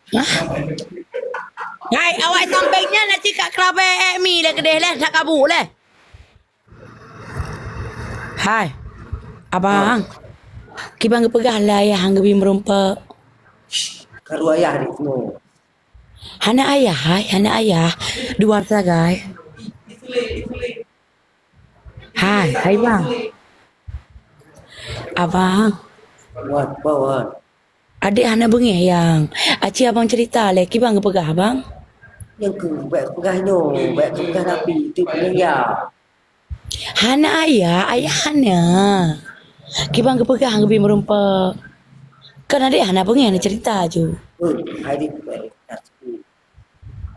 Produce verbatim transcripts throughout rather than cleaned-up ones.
Hah? Hai, awai sampéng nyan na cit ka keurabai ék mi lé keudeh lé, dak kabuk lé. Hai, abang. Kiban geupeugah lé ayah han geubi meurumpok. Karu ayah di sinoe. Hana ayah, hai, hana ayah. Dua sagai. Hai, hai bang. Abang. Wan, ba wan. Adék hana beungéh yang. Aci abang cerita lé, kiban geupeugah abang? Nyang keu, bèk peugah nyoe, bèk peugah tapi, itu peugah ya. Hana ayah, ayah hana. Kiban geupeugah geubi meurumpok. Kan adék hana beungéh na cerita ju. Oh, hai di, bèk.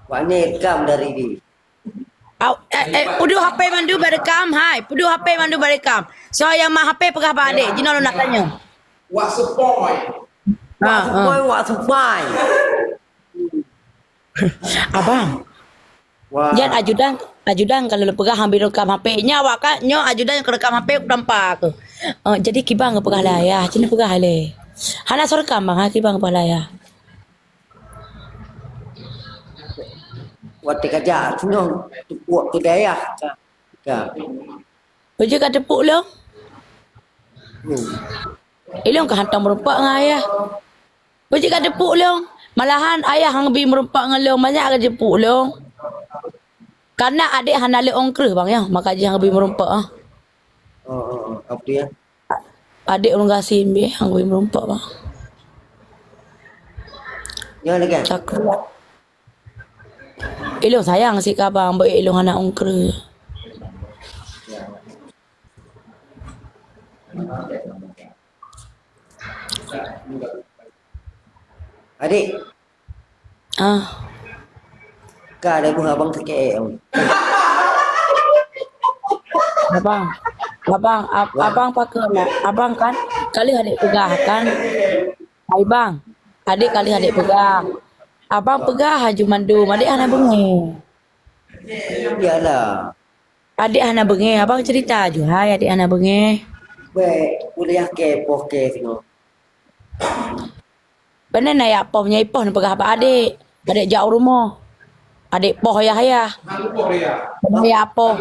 Wak ni rekam dari di. Au, eh, eh, peuduh H P mandum bak rekam, hai. Peuduh H P mandum bak rekam. So, nyang mat H P peugah bak adék, jinoe lôn nak tanyong. Wak seupoi. Ha, wak seupoi, ha. Wak seupoi. Abang. Wah. Jan ajudan, ajudan kalau peugah ambil rekam H P. Nya awak kan, nyoe ajudan yang rekam H P tampak ke. Eh, jadi kiban geupeugah lé ayah, cina peugah lé. Hana soe rekam bang, ha, kiban geupeugah lé ayah. Watèe kajak sinoe teupok keu dayah ka. Ka. Peue jeuet ka teupok lôn? Hmm. Ilôn ka hantom meurumpok ngon ayah. Peue jeuet ka teupok lôn? Malahan ayah han bi meurumpok ngon lôn, banyak ka teupok lôn. Karena adék hana lé ôn kreueh bang ya, maka jih han bi meurumpok ah. Oh, oh, oh. Apa dia? Adék ulôn gasien bèk han geubi meurumpok bang. Nyoe lagèe. Cakap. Ilôn sayang sit keu abang, bèk ilôn hana ôn kreueh. Adék. Ah. Ka ada buah abang sakét. Abang, abang, ab-, abang pakai nak, abang kan, kali adék peugah kan. Hai bang, adék kali adék peugah. Abang peugah haju mandum, adék hana beungéh. Yalah. Adék hana beungéh, abang cerita haju hai adék hana beungéh. Bèk, kuliah ke, poh ke singoh. Bèk na jak poh, meunyoe poh neupeugah bak adék. Adék jak u rumoh. Adék poh yah-yah. Bèk na jak poh.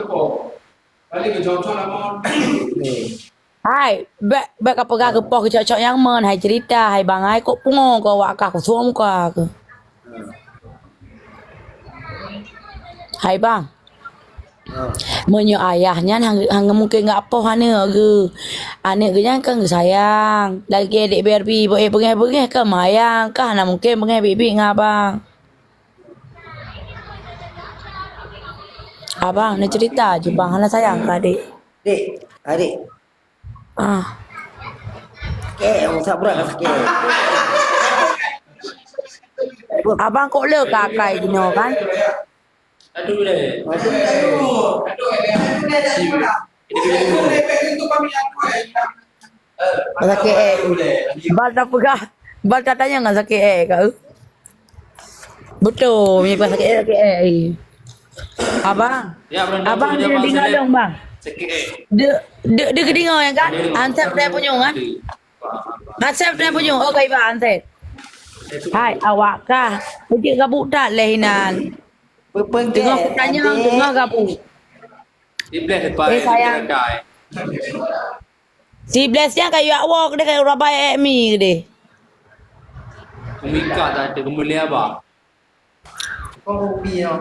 Hai, bèk, bèk kapeugah keu poh keucok-cok nyang meunan, hai cerita, hai bang, hai kok pungo keu awak kah, kusok muka keuh. Hai bang. Ha. Meunyoe ayah nyan han, han mungken gak poh aneuk geuh. Aneuk geuh nyan kan geusayang. Lagèe dek Barbie, bèk beungèh-beungèh kan meusayang, kan hana mungken beungèh biet-biet ngon abang. Abang, neucerita ju bang, hana sayang keu adék. Dek, adék. Ah. Sakét, oh, sak brat sakét. Abang kok le ka akai jinoe kan? Aduh deh. Sakét, eh. Bang tak peugah, bang tak tanya ngan sakét, eh, kau. Betul, meunyoe sakét, sakét, eh. Abang, ya, abang dia dengar dong, bang. Dia, dia, dia dengar ya kan? Ansep dia punya kan? Ansep dia punya, oh, kau iba ansep. Hai, awak kah? Pujik gabuk tak leh inan. Dengar aku tanya, dengar gabuk. Iblih lepas. Eh, sayang. Si Bless nyan ka yue woe keudeh ka rabai ék mi keudeh. Mika tak ada kemulia ba. Kau rubi ya.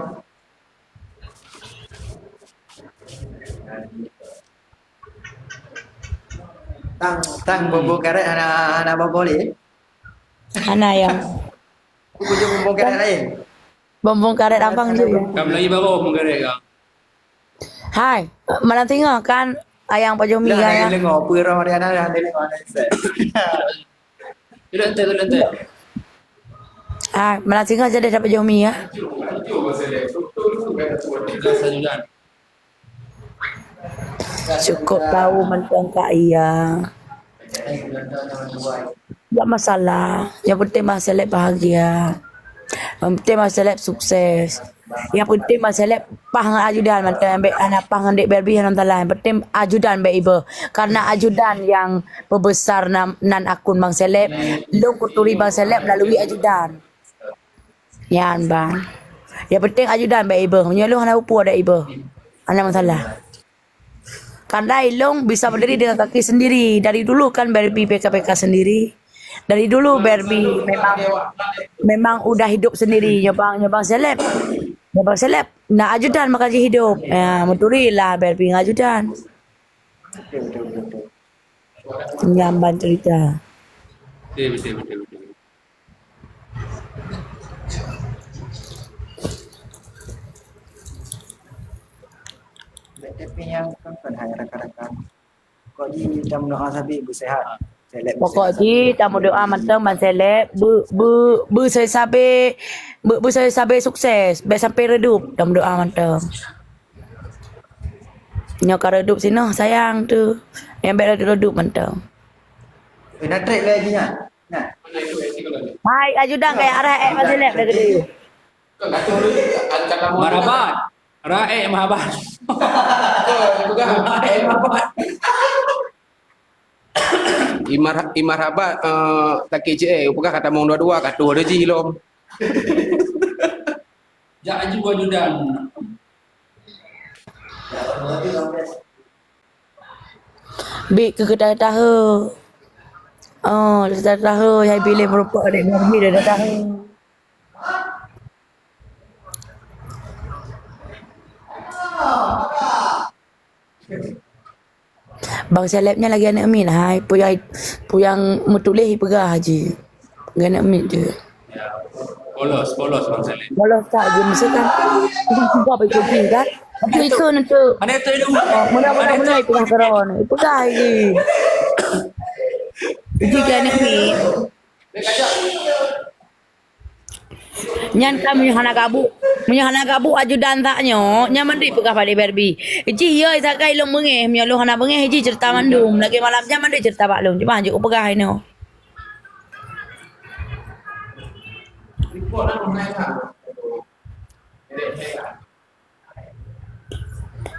Tang, tang bobo karet hana, hana bobo lé. Hana ya. Aku punya bobo karet lain. Bobo karet abang je. Kamu lagi bawa bobo karet kau. Hai, malam singoh kan ayang pajoh mi. Dah, kan, dah ayang? Dengar, apa roh dia dah, dah dengar, dah set. Tidak, tidak, tidak, tidak. Hai, malam singoh jadi dapat pajoh mi ya. Dah sajudan. Cukup tahu mantong Kak Iya. Tak masalah. Yang penting Bang Seleb bahagia. Yang penting Bang Seleb sukses. Yang penting Bang Seleb paih ngon ajudan, mantong ambek aneuk paih ngon Dek Barbie dalam talan. Yang penting ajudan bek iba. Karena ajudan yang pembesar nam-, nan akun Bang Seleb. Lôn kuturi Bang Seleb melalui ajudan. Nyan ban. Yang penting ajudan bak iboh. Meunyoe lôn hana peue-peue adak iboh. Hana masalah. Kadai lôn bisa berdiri dengan kaki sendiri. Dari dulu kan Barbie P K P K sendiri. Dari dulu Barbie memang memang udah hidup sendiri. Nyobang nyobang seleb. Nyobang seleb. Nak ajudan maka jih hidup. Ya, muturi lah Barbie ngajudan. Betul, betul, betul, betul. Nyamban cerita. Betul, betul, betul, betul. Tapi yang kan, kan hai rakan-rakan. Kok ji tam doa sabi bersehat. Pokok ji tamu doa mantong ban seleb bu bu bu sabe bu bu sabe sukses. Bek sampai redup tamu doa mantong. Nyoe ka redup sinoe sayang tu. Nyang bek redup-redup mantong. Eh, nak trek lagi nya. Nah. Hai ajudan kaya arah eh masih lep dah gede. Marhaban. Raek marhaban. Raek marhaban. Imar imar habat eh, takik cik eh, peugah kata mong dua-dua kata dua ji lom. Jak aju ajudan. Bik keu tahe-tahe. Oh, tahe-tahe hai bileh meureumpok dek Barbie dah tahe. Bang Seleb nyan lagi aneuk miet hai, puyang puyang meutuléh ipeugah ji. Lagi aneuk miet je. Polos, polos Bang Seleb. Polos tak je mesti kan. Itu juga baik kucing kan. Itu ikut untuk. Mana tu dia? Mula-mula mulai peugah keron. Ipeugah ji. Itu kan aneuk miet. Nyan kan meunyoe hana gabuk, meunyoe hana gabuk ajudan tak nyoe, nyan mandum peugah padé Barbie. Jih yo sakai lôn beungéh, meunyoe lôn hana beungéh jih cerita mandum. Lagèe malam nyan mandum cerita bak lôn. Cuma jeuet kupeugah inoe.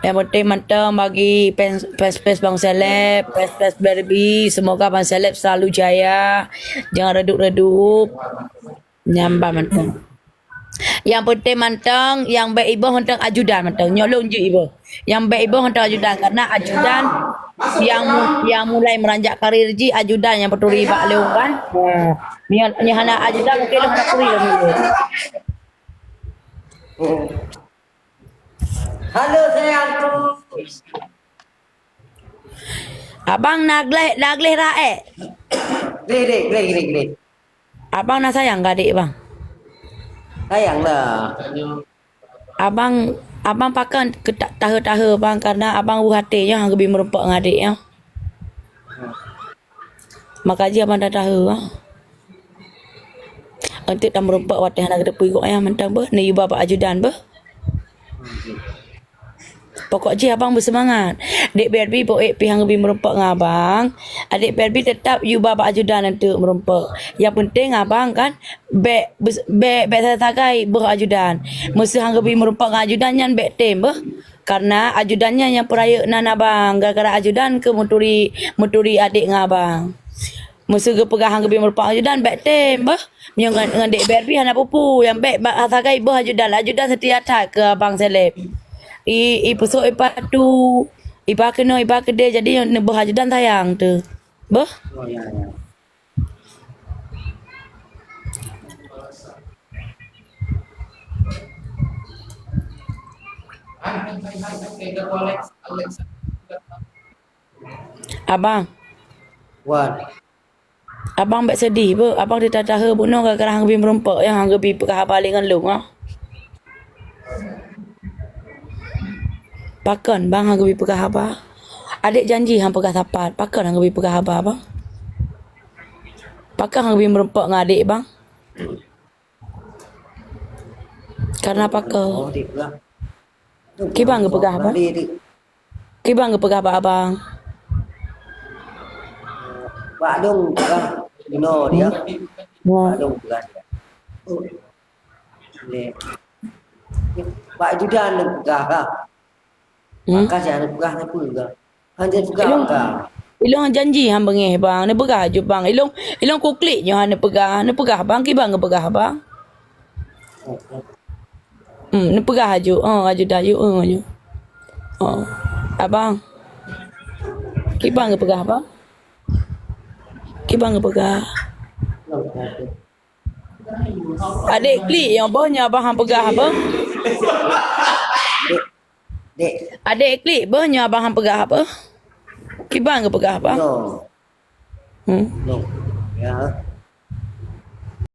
Yang penting mantong bagi fans, fans, fans Bang Seleb, fans, fans Barbie, semoga Bang Seleb selalu jaya, jangan redup-redup. Nyan ban mantong. Yang penting mantong, yang bèk iboh mantong ajudan mantong. Nyoe lôn jeuet iboh. Yang bèk iboh mantong ajudan karena ajudan yang mu- yang mulai meranjak karir jih ajudan yang peuturi bak lôn kan. Ha. Nyoe nyoe hana ajudan mungkin lôn hana peuturi lôn. Halo sayangku. Abang na gleh na gleh raek. Gleh gleh gleh gleh gleh. Abang na sayang keu adek bang. Sayang lah. Abang abang pakon keu ta- tahe-tahe bang karena abang weueh até nyoe han geubi meurumpok ngon adek nyoe. Maka jih abang dah tahu ah. Untuk tam rumpok watèe hana geuteupeue gok ayah mantong beuh, neuyue ba bak ajudan beuh. Pokok jih abang beuseumangat. Dek Barbie bok ék pih han geubi meurumpok ngon abang. Adek Barbie teutap yue ba bak ajudan untuk meurumpok. Yang penting abang kan bèk bes- bèk bèk sagai beuh ajudan. Meuseu han geubi meurumpok ngon ajudan nyan bèk tem beuh. Karena ajudan nyan nyang peurayeuk nan abang, gara-gara ajudan keu meuturi meuturi adek ngon abang. Meuseu geupeugah han geubi meurumpok ajudan bèk tem beuh. Meunyoe ngon, ngon dek Barbie hana peue-peue, nyang bèk bak sagai beuh ajudan. Ajudan seutia that keu abang Seleb. I, i peusok i patu, i ba keunoe, i ba keudè, jadi neubeuh ajudan sayang teuh. Beuh? Oh ya ya. Abang. Wan. Abang bèk seudeh beuh, abang teuta tahe bunoe gara-gara han geubi meurumpok nyang han geubi peugah haba lé ngon lôn ah. Pakon bang han geubi peugah haba? Adek janji han peugah sapat, pakon han geubi peugah haba bang? Pakon han geubi meurumpok ngon adek bang? Karena pakon? Kiban geupeugah bang? Kiban geupeugah bak abang? Bak dong peugah bunoe dia. Bak dong peugah dia. Lé. Bak ajudan peugah kah? Hmm? Maka si aneuk peugah na peugah. Hana peugah Ilong, kah? Ilong janji han beungéh bang, neupeugah jeuet bang. Ilong ilong kuklik nyoe han neupeugah, neupeugah bang kiban geupeugah bang. Hmm, neupeugah aju. Oh, aju dah aju. Oh, aju. Oh. Abang. Kiban geupeugah apa? Kiban geupeugah. Adek klik nyang boh nyoe abang han peugah apa? Dek, dek, Adek klik boh nyoe abang han peugah apa? Kiban geupeugah apa? No, Hmm. No. Ya.